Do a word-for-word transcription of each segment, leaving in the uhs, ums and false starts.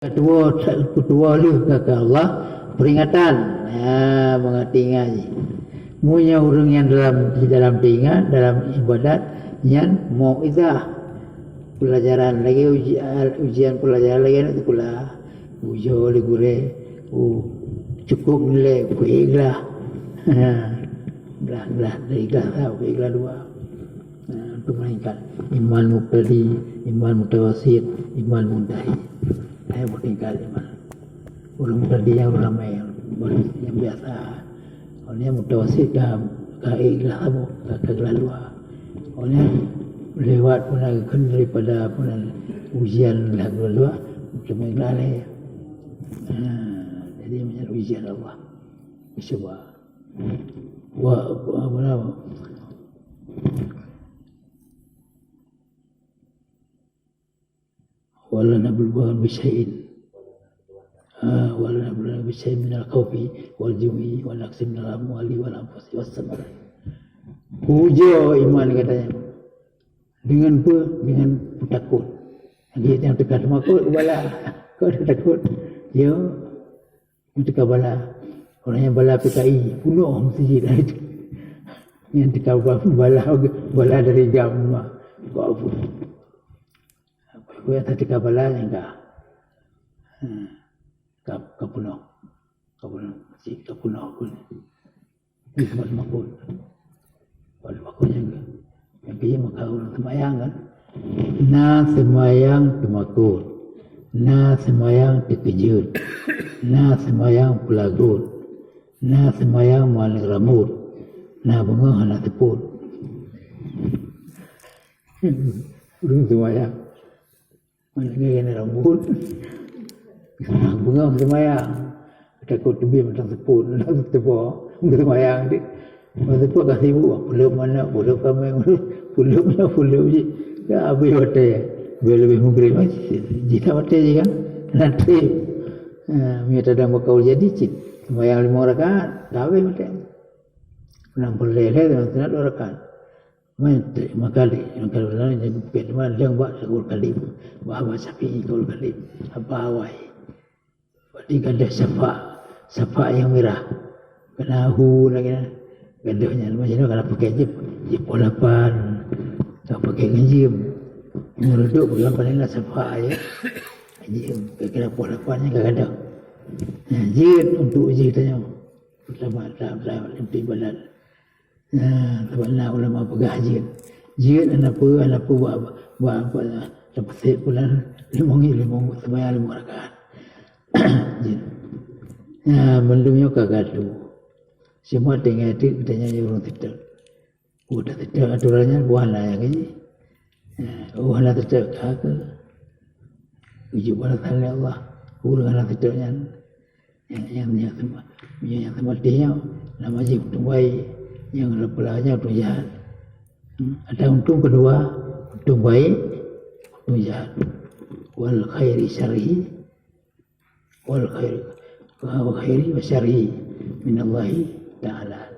Ketua, ketua lheueh ka, ka Allah peringatan. Ya, mengerti ingat ji. Meunyoe ureuëng nyang dalam, dalam teuingat, dalam ibadat, nyan mau'izah. Pelajaran lagi uji-, ujian pelajaran lagi nak sekolah. Ujo lé gurée, oh, cukup nilai, ikhlas. Glah, glah, dari ikhlas lah, ikhlas dua. Nah, untuk meningkat. Iman mubtadi, iman mutawasit, iman muntahi. Hai, bertingkat iman. Ureuëng mubtadi nyang ramai, ureuëng nyang biasa. Ureuëng nyang mutawasit ka, ka ikhlas apa? Ka, ka glah dua. Ureuëng nyang lewat pun lagi kan daripada apa nan ujian lah glah dua, macam ikhlas lah ya. Nah, jadi macam ujian Allah. Cuba. Wa, wa, apa nama? Wa la nabluwannakum bisyai'in. Ha, wa la nabluwannakum bisyai'in minal khaufi wal ju'i wa naqsin minal amwali wal anfusi was samarat. Ujo iman katanya. Dengan apa? Dengan takut. Jadi yang teuka teumakot bala. Kau ada takut? Ya. Nyang teuka bala. Orang nyang bala P K I, punoh meuseujid itu. Nyang teuka ba-, bala, bala dari GAM mah. Kok apa? Apa yang teuka bala nyang ka? Hmm. Ka, ka punoh. Ka punoh. Meuseujid ka punoh pun. Di tempat makot. Pada waktu nyang, nyang kaya maka ureuëng seumayang kan. Na seumayang teumakot. Na seumayang teukeujot. Na seumayang peulagot. Na seumayang manéh rambot. Na beungoh hana teupot. Ureuëng seumayang. Mana kena rambut. Bungong seumayang. Takot teubiet mantong seupôt, mantong teubo. Seumayang di. Mantong seupôt ka sibuk. Pulop manok, pulop kameng, pulop nyoe, pulop jih. Ka habéh watèe. Bila leubeh maghrib, jih ka watèe jih kan. Nanti, ha, meunyoe tadong bak kaul jadi cit. Seumayang limong rakaat, ka habéh watèe. Nang peureulèe lhèe, nang sunat dua rakaat. Meuteuk meukalé, meukalé lôn nyang geupeuket teuma lheueh bak Qaul Kadim, bak Ahmad Syafi'i Qaul Kadim, haba awai. Berarti gadôh syafa', syafa' nyang mirah. Keunahu lagèe nyan. Gadôh nyan, macam mana kalau pakai jeuet, jeuet poh lapan, atau pakai ganjeuem. Meureuduek bak lapan nyan syafa' ya. Ganjeuem, kira-kira poh lapan nyan ka gadôh. Nah, jeuet untuk jih tanyoe. Pertama, dalam, dalam ibadat. Nah, sabab na ulama peugah jeuet. Jeuet hana peue, hana peue bak, bak, bak, bak, tapeusék bulan limong, limong, seumayang limong rakaat. Jeuet. Nah, mandum nyoe ka gatu. Cuma tinggai teuk geutanyoe ureueng seutôt. Oh, taseutôt aturan nyan buah na nyang keujih. Nah, oh, hana seutôt ka keuh. Geujok balasan lé Allah. Ureueng hana seutôt nyan. Nyang, nyang, nyang seuma-, nyang seumatéh nyoe, nama jih untông baik, nyang leupeulah nyoe untông jahat. Hmm, ada untông keudua, untông baik, untông jahat. Wal khairi syarhi, wal khairi, wal khairi wa syarhi minallahi ta'ala.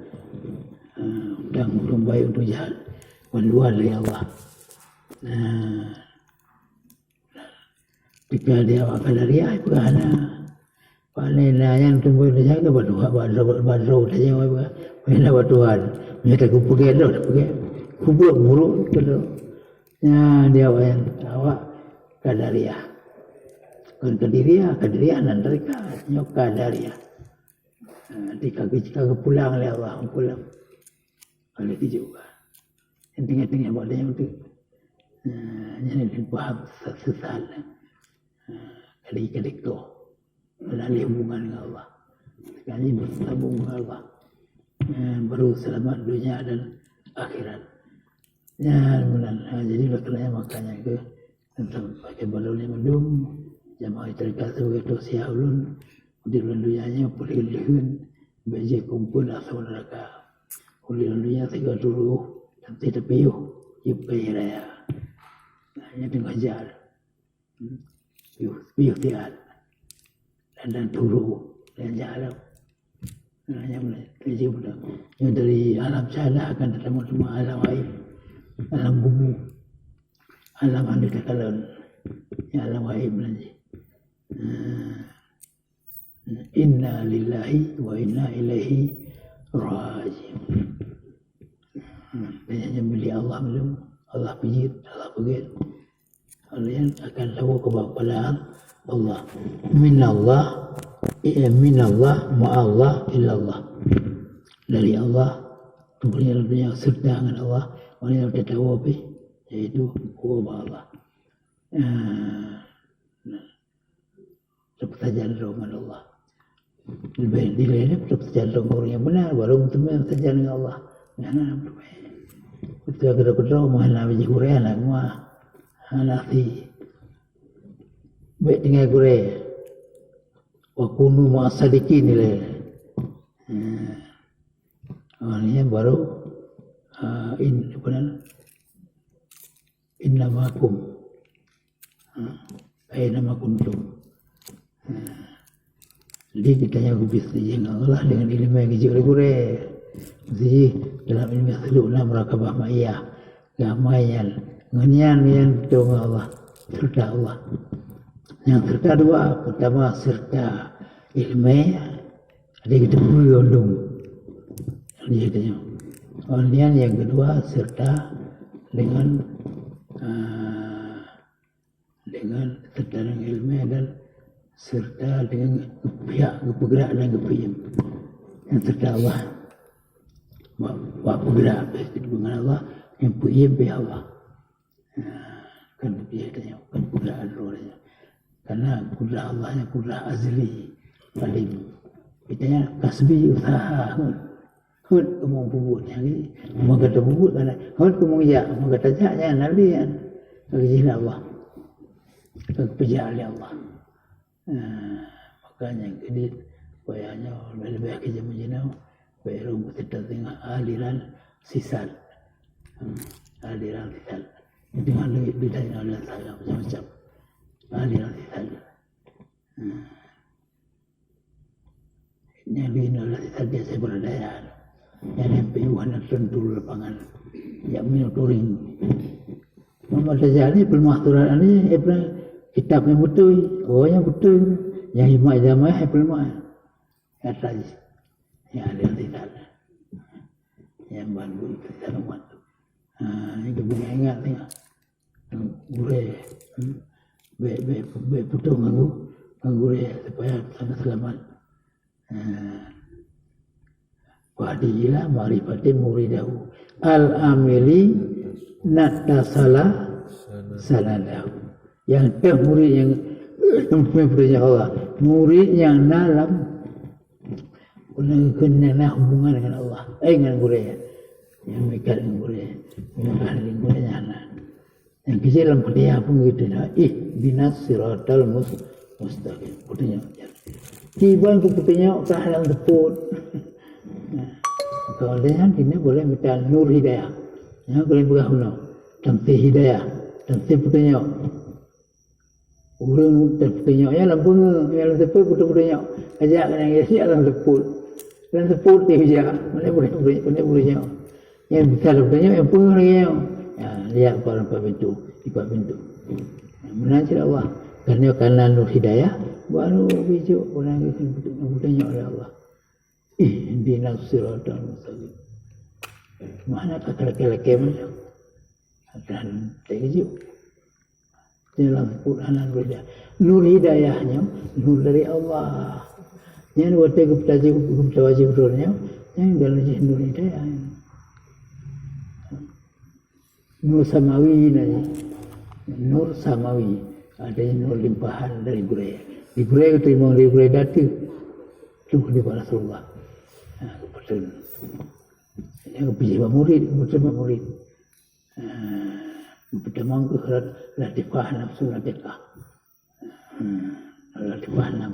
Ha, dan untông baik, untông jahat, wan luwa dari Allah. Nah, Teuka di awak Qadariyah, peugah na. Pane na nyang tumbôi neujaga bak Tuhan, bak droe, bak droe tanyoe, pane na bak Tuhan. Meunyoe takupeugèt droe, tapeugèt. Kubuet buruk keu droe. Nyan di awak nyan, awak Qadariyah. Kon Qadiriyah, Qadiriyah nan tarekat. Nyoe Qadariyah. Ha, tika, tika geupulang lé Allah, pulang. Oleh keujeuet. Nyang teungoh-teungoh bak donya tu. Nah, nyan paham sesat. Nah, kali-kali kau melalih hubungan dengan Allah. Sekali bersambung dengan Allah. Nah, baru selamat dunia dan akhirat. Nyan meunan. Ha, jadi oleh karena makanya ke, tentang pakai balon yang mendung, jamaah tarekat sebagai tausiah ulun, di bulan dunia nyoe peulheueh-lheueh, bèk jikumpul asoe neuraka. Ulôn nyan sigoe turoh, tapi teupiyôh, yub keu raya. Nah, nyan teungoh jak. Hmm. Piyôh, piyôh siat. Dan, dan turoh, dan jak lom. Nah, nyan mulai tuju budak. Nyan dari alam syahadah akan teuma-teuma alam gaib. Alam kubur. Alam hana takalon. Ya, alam gaib nan jih. Eh, Inna lillahi wa inna ilaihi raji'un. Hmm, dan nyan milék Allah mandum. Allah pijeuet, Allah peugét. Kalian akan tahu keupada Allah. Minallah, eh, minallah, ma'allah, illallah. Dari Allah, kemudian dunia serta dengan Allah, kemudian kita tahu lebih, yaitu Allah. Ah, Teupeusajan droe ngon Allah. Leubeh dilée nyan teupeusajan droe ngon ureuëng nyang beuna, baru meuteumé meusajan ngon Allah. Nyan hana meuteumé. Beutôi keudroe-keudroe meuhana bijih gurée hana geumaih. Hana si. Bék tinggai gurée. Wa kunu ma'as sadiqin ilée. Nah. Oh, ni baru, ah, in, apa nama? Inna ma'akum. Ha, aina ma kuntum. Ha. Jadi kita nyang geubri seujih ngon Allah dengan ileumé geujok lé gurée. Seujih dalam ileumé suluk na murakabah ma'iyah. Gamai nyan. Ngon nyan, nyan beutôi ngon Allah. Serta Allah. Nyang serta dua. Pertama serta ileumé. Ada kita beri rondong. Jadi kita nyoe. Ngon nyan yang kedua serta dengan, ah, dengan serta dengan ileumé dan serta dengan pihak geupeugerak dan geupeuiem. Yang serta Allah. Wa, wa peugerak dengan Allah, yang peuiem pih Allah. Kan peugerak tanyoe, kan peugerak droe tanyoe. Karena kudrah Allah nyan kudrah azli, paling. Kita nyan kasbi usaha. Hot kamoe peubuet nyan lé. Maka tapeubuet kana hot kamoe jak, maka tajak nyan lé nyan. Bagi jih Allah. Bagi peujak lé Allah. Nah, maka nyang keudiet payah nyoe leubeh-leubeh keu jameun jinoe, payah rhung beuseuta teungoh aliran sisat. Hmm, aliran sisat. Itu hal di dalam aliran sisat macam-macam. Aliran sisat. Hmm. Nyang di dalam sisat dia saya beradaya. Yang M P U hana tentu lapangan. Yang monitoring. Muhammad Ghazali peuleumah surat ni, eh, peuleumah kitab nyang beutôi. Oh, nyang beutôi. Nyang imat jamai hai peuleumah. Kata jih. Nyang ada di dalam. Nyang baru di dalam umat. Ha, itu boleh ingat tengok. Gurée. Hmm. Baik, baik, baik putus ngan gu-, ngan gurée supaya sama selamat. Ha. Wahdi ila ma'rifatin muridahu. Al-amili natasala sanadahu. Yang teuh murid yang, yang punya perintah Allah. Murid yang dalam, kena, kena na hubungan dengan Allah. Eh, dengan gurée. Yang meuikat dengan gurée. Yang ahli gurée nyan na. Nyang keujieb lam Fatihah pun gitu dah. Ihdinas siratal mus-, mustaqim. Peutunyok. Tiban keu peutunyok ka hana seupôt. Nah, kalau dia nyan kini boleh minta nur hidayah. Nyan boleh peugah bunoe. Tamsih hidayah. Tamsih peutunyok. Ureuëng tapeutunyok nyan lam peungeuh, nyan lam seupôt peutunyok. Ajak keunan geujak lam seupôt. Lam seupôt teuh jak. Mana boleh, boleh, boleh, boleh nyoe. Nyang bisa lôn tanyong nyang peue lagèe nyoe. Ya, lihat barang pat pintoe, dipat pintoe. Meunan cit Allah. Karena, karena nur hidayah, baru bijôk ureueng geutanyong lé Allah. Ihdinas siratal mustaqim. Mana ka lakèe-lakèe macam. Dan terkejut. Dalam Quran Al-Huda. Nur hidayah nyoe, nur dari Allah. Nyan watèe geupeutajih, geupeutajih beutôi nyoe, nyan bukan jih nur hidayah. Nur samawi na jih. Nur samawi. Ada nur limpahan dari gurèe. Di gurèe geuteurimong dari gurèe dateuh. Tu di Rasulullah. Ha, kebetulan. Yang bijih bak murid, kebetulan bak murid. Ah, pertama ke latifah nafsu latifah. Hmm, latifah enam.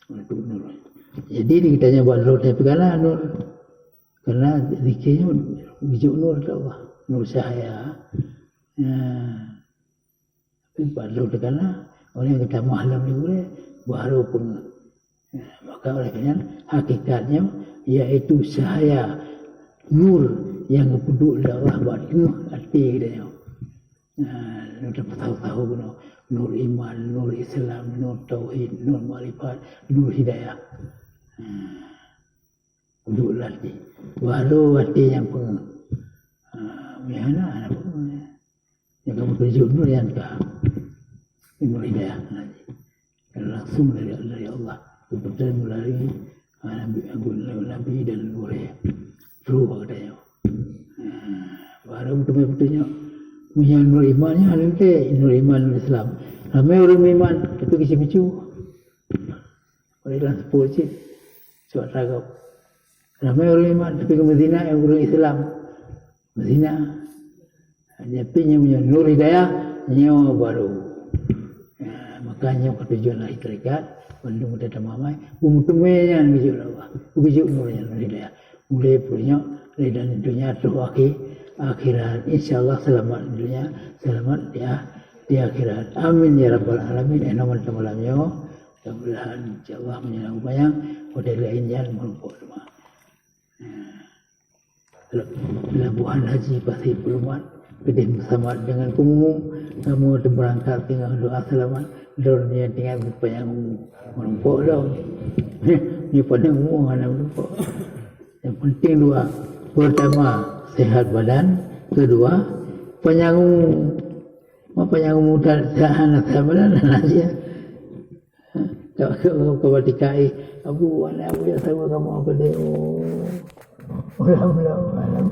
Untuk nur. Jadi, di kita nyoe buat nur, tapi kana nur. Karena zikir nyoe bijôk nur teuh Allah. Nur cahaya. Ya. Tapi padahai teuh kana, oleh geutamah lom di gurèe, baru peungeuh. Maka oleh karena nyan, hakikatnya yaitu cahaya nur nyang geupeuduek lé Allah bak teungoh até geutanyoe. Nah, lôn tapeusaho-saho bunoe. Nur iman, nur Islam, nur tauhid, nur makrifat, nur hidayah. Uduk lam até. Baru até nyang peungeuh. Ha, meuhana hana peungeuh. Nyang kamoe tuju nur nyang ka. Nur hidayah. Dan langsung dari, dari Allah. Kebetulan melalui, ha, Nabi Agung, Nabi dan Nurul. Terus kata nyoe. Ha, baru beutôi-beutôi nyoe. Punya nur iman nyoe, nanti nur iman, nur Islam. Ramai ureueng iman, tapi kisi picu. Oleh dalam sepuluh cit. Sebab teragam. Ramai ureueng iman, tapi keu Madinah nyang ureueng Islam. Madinah. Tapi nyoe, nyoe nur hidayah, nyoe baru. Ya, maka nyoe keu tujuan lahé tarekat, bandum kita tamamai, beuteumé nyan geujok Allah. Geujok nur nyan, nur hidayah. Mulai peurunyok, dari dalam dunia terus akhir, akhirat. Insya Allah selamat dunia, selamat di, ah, di akhirat. Amin ya rabbal alamin. Eh, nama malam nyoe. Mudah-mudahan insya Allah meunyoe na nyang, pada lain nyan meureumpok teuma. Pelabuhan Haji Pasir Peulumat, keudeh meusamat deungon kumu, kamoe teubeurangkat teungoh doa seulamat, droeneuh tinggai beupanyang umu. Meureumpok lom. Nyoe panyang umu hana meureumpok. Nyang penting dua. Pertama, sehat badan. Kedua, panyang umu. Mau panyang umu tak, tak hana sehat badan, hana sia. Tak, tak, tak, tak, tak, eh, Abu, anak Abu jak saweue kamoe apa dia? Oh. Ulang, ulang, ulang.